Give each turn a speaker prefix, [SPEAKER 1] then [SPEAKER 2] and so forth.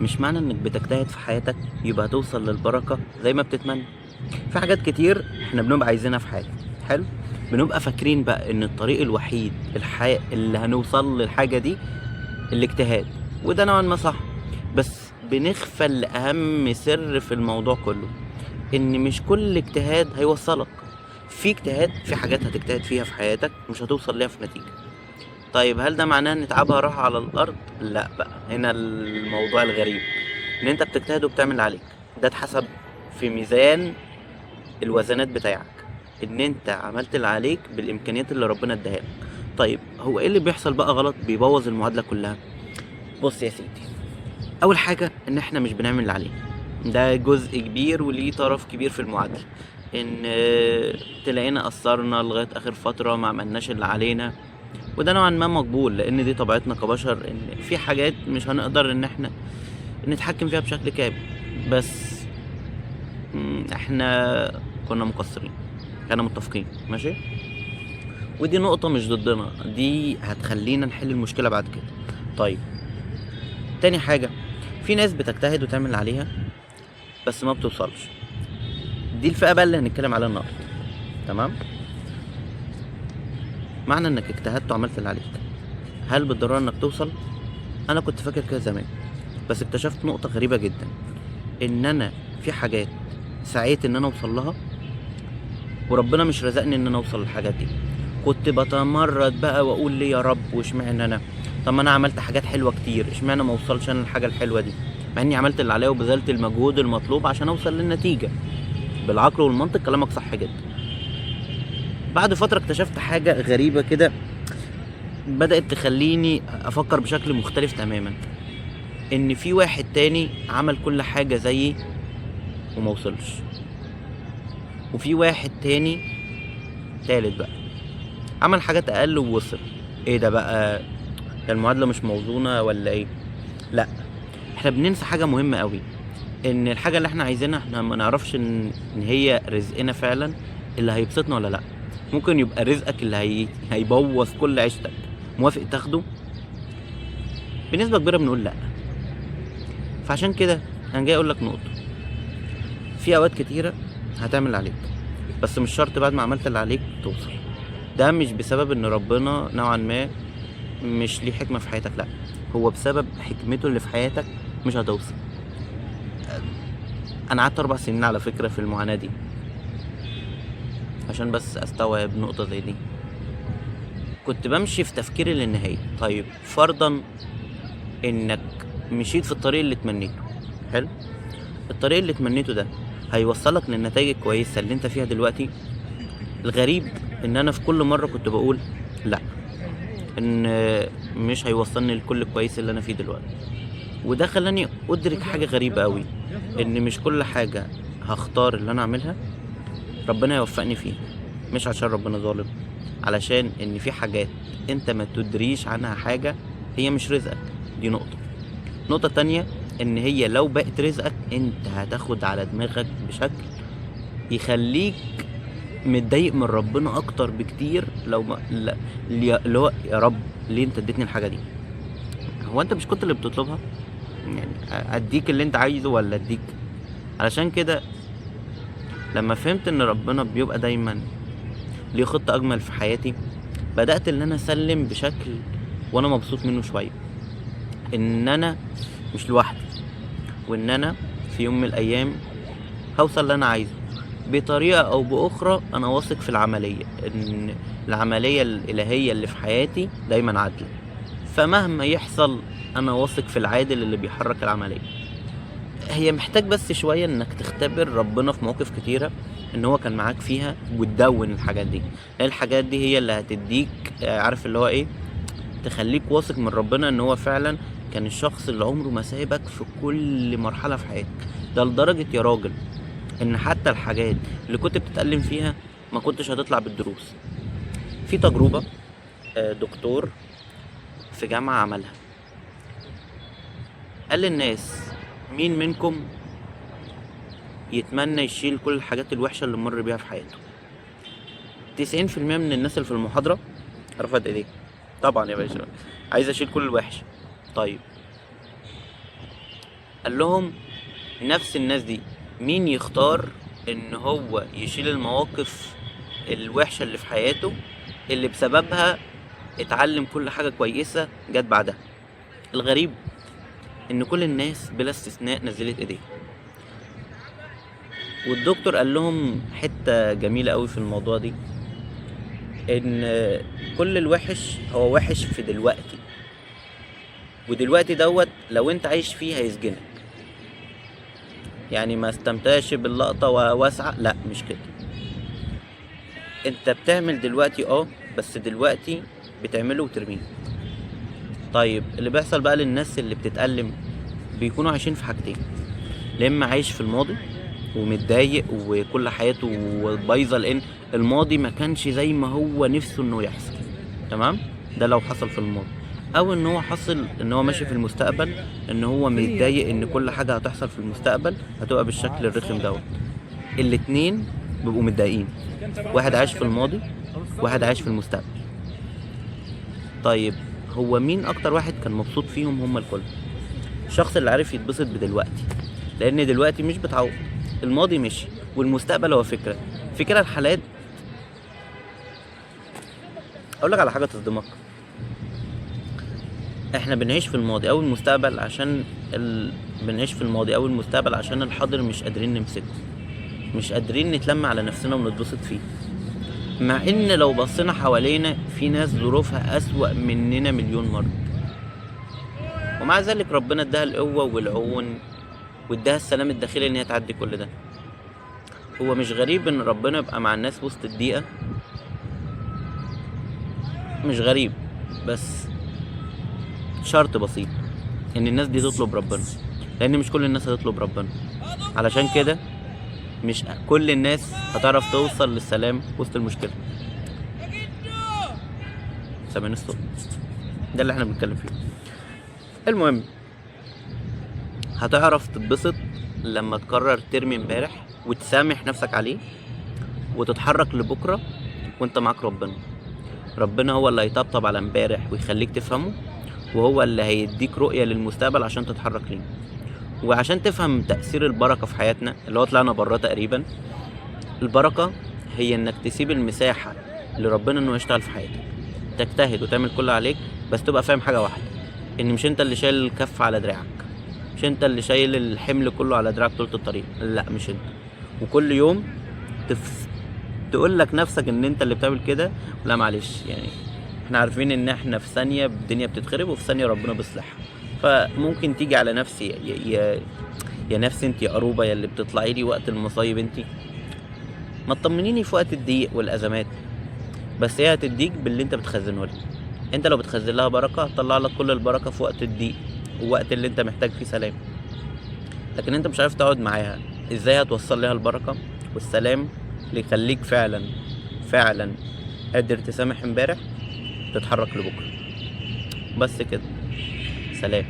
[SPEAKER 1] مش معنى انك بتجتهد في حياتك يبقى هتوصل للبركة زي ما بتتمنى. في حاجات كتير احنا بنبقى عايزينها في حياتنا، حلو، بنبقى فاكرين بقى ان الطريق الوحيد اللي هنوصل للحاجة دي الاجتهاد، وده نوعا ما صح، بس بنغفل لأهم سر في الموضوع كله، ان مش كل اجتهاد هيوصلك. في اجتهاد، في حاجات هتجتهد فيها في حياتك مش هتوصل ليها في نتيجة. طيب هل ده معناه ان تعبها راح على الارض؟ لا بقى، هنا الموضوع الغريب ان انت بتجتهد وبتعمل اللي عليك، ده اتحسب في ميزان الوزنات بتاعك، ان انت عملت اللي عليك بالامكانيات اللي ربنا اداها لك. طيب هو ايه اللي بيحصل بقى غلط بيبوظ المعادلة كلها؟ بص يا سيدي، اول حاجة ان احنا مش بنعمل اللي علينا، ده جزء كبير وليه طرف كبير في المعادلة، ان تلاقينا قصرنا لغاية اخر فترة ما عملناش اللي علينا، وده نوعا ما مقبول لان دي طبيعتنا كبشر، ان في حاجات مش هنقدر ان احنا نتحكم فيها بشكل كامل، بس احنا كنا مقصرين، كنا متفقين، ماشي. ودي نقطة مش ضدنا، دي هتخلينا نحل المشكلة بعد كده. طيب تاني حاجة، في ناس بتجتهد وتعمل اللي عليها بس ما بتوصلش، دي الفئة بقى اللي هنتكلم عليها النهاردة، تمام؟ معنى انك اجتهدت وعملت اللي عليك، هل بالضرورة انك توصل؟ انا كنت فاكر كده زمان، بس اكتشفت نقطة غريبة جدا، ان انا في حاجات سعيت ان انا اوصل لها وربنا مش رزقني ان انا اوصل للحاجات دي. كنت بتمرد بقى واقول ليه يا رب واشمعنى انا؟ طب ما انا عملت حاجات حلوة كتير، اشمعنى ما اوصلش انا للحاجة الحلوة دي؟ مع اني عملت اللي عليا وبذلت المجهود المطلوب عشان اوصل للنتيجة. بالعقل والمنطق كلامك صح جدا. بعد فترة اكتشفت حاجة غريبة كده بدأت تخليني أفكر بشكل مختلف تماما، إن في واحد تاني عمل كل حاجة زيي وما وصلش، وفي واحد تاني تالت بقى عمل حاجات أقل ووصل. إيه ده بقى؟ ده المعادلة مش موزونة ولا إيه؟ لا، إحنا بننسى حاجة مهمة قوي، إن الحاجة اللي إحنا عايزينها إحنا ما نعرفش إن هي رزقنا فعلا اللي هيبسطنا ولا لا. ممكن يبقى رزقك اللي هيبوظ كل عيشتك، موافق تاخده؟ بنسبة كبيرة بنقول لا. فعشان كده انا جاي اقول لك نقطة، في اوقات كتيرة هتعمل اللي عليك، بس مش شرط بعد ما عملت اللي عليك توصل. ده مش بسبب ان ربنا نوعا ما مش ليه حكمة في حياتك، لا، هو بسبب حكمته اللي في حياتك مش هتوصل. انا قعدت 4 سنين على فكرة في المعاناة دي عشان بس استوعب نقطة زي دي. كنت بمشي في تفكيري للنهاية. طيب فرضا انك مشيت في الطريق اللي تمنيته، حلو، الطريق اللي تمنيته ده هيوصلك للنتائج الكويسة اللي انت فيها دلوقتي. الغريب ان انا في كل مرة كنت بقول لا، ان مش هيوصلني لكل الكويس اللي انا فيه دلوقتي. وده خلاني ادرك حاجة غريبة قوي، ان مش كل حاجة هختار اللي انا اعملها ربنا يوفقني فيها، مش عشان ربنا ظالم، علشان ان في حاجات انت ما تدريش عنها حاجة، هي مش رزقك. دي نقطة. نقطة تانية، ان هي لو بقت رزقك انت هتاخد على دماغك بشكل يخليك متضايق من ربنا اكتر بكتير. لو ما لا، اللي هو يا رب ليه انت اديتني الحاجة دي؟ هو انت مش كنت اللي بتطلبها؟ يعني اديك اللي انت عايزه ولا اديك؟ علشان كده لما فهمت ان ربنا بيبقى دايما ليه خطة اجمل في حياتي، بدأت ان انا اسلم بشكل وانا مبسوط منه شوية، ان انا مش لوحدي، وان انا في يوم من الايام هوصل اللي انا عايزه بطريقة او باخرى. انا واثق في العملية، ان العملية الالهية اللي في حياتي دايما عادلة، فمهما يحصل انا واثق في العادل اللي بيحرك العملية. هي محتاج بس شوية انك تختبر ربنا في مواقف كتيرة ان هو كان معاك فيها، وتدون الحاجات دي، لان الحاجات دي هي اللي هتديك، عارف اللي هو ايه، تخليك واثق من ربنا ان هو فعلا كان الشخص اللي عمره ما سايبك في كل مرحلة في حياتك. ده لدرجة يا راجل ان حتى الحاجات اللي كنت بتتألم فيها ما كنتش هتطلع بالدروس. في تجربة، دكتور في جامعة عملها، قال للناس مين منكم يتمنى يشيل كل الحاجات الوحشة اللي مر بيها في حياته؟ 90% من الناس اللي في المحاضرة رفعت ايديها. طبعا يا باشا عايز اشيل كل الوحش. طيب قال لهم نفس الناس دي مين يختار ان هو يشيل المواقف الوحشة اللي في حياته اللي بسببها اتعلم كل حاجة كويسة جت بعدها. الغريب ان كل الناس بلا استثناء نزلت ايديها. والدكتور قال لهم حتة جميلة قوي في الموضوع دي، ان كل الوحش هو وحش في دلوقتي، ودلوقتي دوت لو انت عايش فيه هيسجنك. يعني ما استمتعش باللقطة واسعة، لا مش كده، انت بتعمل دلوقتي بس دلوقتي بتعمله وترميه. طيب اللي بيحصل بقى للناس اللي بتتألم بيكونوا عايشين في حاجتين، يا اما عايش في الماضي ومتضايق وكل حياته بايظة لان الماضي ما كانش زي ما هو نفسه انه يحصل، تمام، ده لو حصل في الماضي، او ان هو حصل ان هو ماشي في المستقبل ان هو متضايق ان كل حاجة هتحصل في المستقبل هتبقى بالشكل الرخم دوت. الاتنين بيبقوا متضايقين، واحد عايش في الماضي واحد عايش في المستقبل. طيب هو مين اكتر واحد كان مبسوط فيهم؟ هم الكل. الشخص اللي عارف يتبسط بدلوقتي، لان دلوقتي مش بتعوض، الماضي مشي والمستقبل هو فكرة. فكرة الحالات اقول لك على حاجة تصدمك، احنا بنعيش في الماضي او المستقبل عشان بنعيش في الماضي او المستقبل عشان الحاضر مش قادرين نمسكه، مش قادرين نتلم على نفسنا ونتبسط فيه. مع ان لو بصينا حوالينا في ناس ظروفها اسوأ مننا مليون مرة، ومع ذلك ربنا اداها القوة والعون واداها السلام الداخلي ان هي تعدي كل ده. هو مش غريب ان ربنا يبقى مع الناس وسط الضيقة، مش غريب، بس شرط بسيط ان الناس دي تطلب ربنا، لان مش كل الناس هتطلب ربنا. علشان كده مش كل الناس هتعرف توصل للسلام وسط المشكلة. سامعين الصوت ده اللي احنا بنتكلم فيه. المهم هتعرف تتبسط لما تقرر ترمي امبارح وتسامح نفسك عليه وتتحرك لبكرة وانت معاك ربنا. ربنا هو اللي هيطبطب على امبارح ويخليك تفهمه، وهو اللي هيديك رؤية للمستقبل عشان تتحرك ليه، وعشان تفهم تأثير البركة في حياتنا اللي هو طلعنا بره تقريبا. البركة هي انك تسيب المساحة لربنا انه يشتغل في حياتك، تجتهد وتعمل كل عليك، بس تبقى فاهم حاجة واحدة، ان مش انت اللي شايل الكف على دراعك، مش انت اللي شايل الحمل كله على دراعك طول الطريق، لا مش انت. وكل يوم تقول لك نفسك ان انت اللي بتعمل كده، لا معلش، يعني احنا عارفين ان احنا في ثانية الدنيا بتتخرب وفي ثانية ربنا بيصلحها. فممكن تيجي على نفسي يا نفسي انت يا قروبة يا اللي بتطلعي لي وقت المصايب، انت ما تطمنيني في وقت الضيق والازمات، بس هي هتديك باللي انت بتخزنه لها. انت لو بتخزن لها بركة هتطلع لك كل البركة في وقت الضيق ووقت اللي انت محتاج فيه سلام. لكن انت مش عارف تقعد معاها، ازاي هتوصل لها البركة والسلام اللي يخليك فعلا فعلا قادر تسامح امبارح تتحرك لبكرة؟ بس كده، سلام.